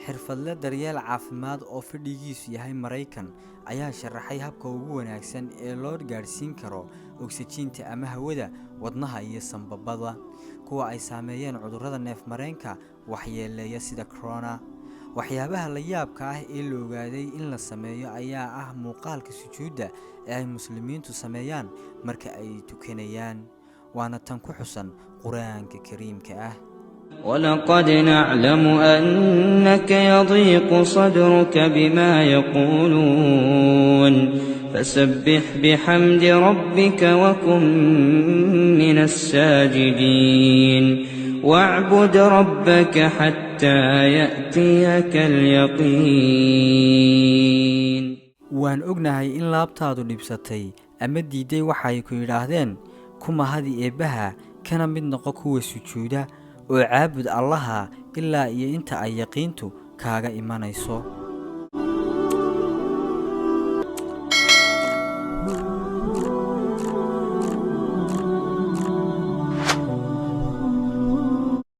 Xirfadle daryeel caafimaad oo fadhigiisu yahay Maraykan ayaa sharaxay habka ugu wanaagsan ee loo gaadhsiin karo ogsajiinta ama hawada wadnaha iyo sambabada kuwa ay saameeyeen cudurrada neef-mareenka waxyeeleeya sida corona. Waxyaabaha la yaabka ah ee la ogaaday in la sameeyo ayaa ah muuqaalka sujuudda ee ay Muslimiintu sameeyaan marka ay tukanayaan, waana tan ku xusan Qur-aanka Kariimka ah. ولقد نعلم أنك يضيق صدرك بما يقولون فسبح بحمد ربك وكن من الساجدين واعبد ربك حتى يأتيك اليقين. Waan ognahay in laabtaadu dhibsatay ama diidday waxay ku yidhaahdeen. Ku mahadi Eebbaha, kana mid noqo kuwa sujuuda, oo caabud Allaha ilaa iyo inta ay yaqiintu kaaga imanayso.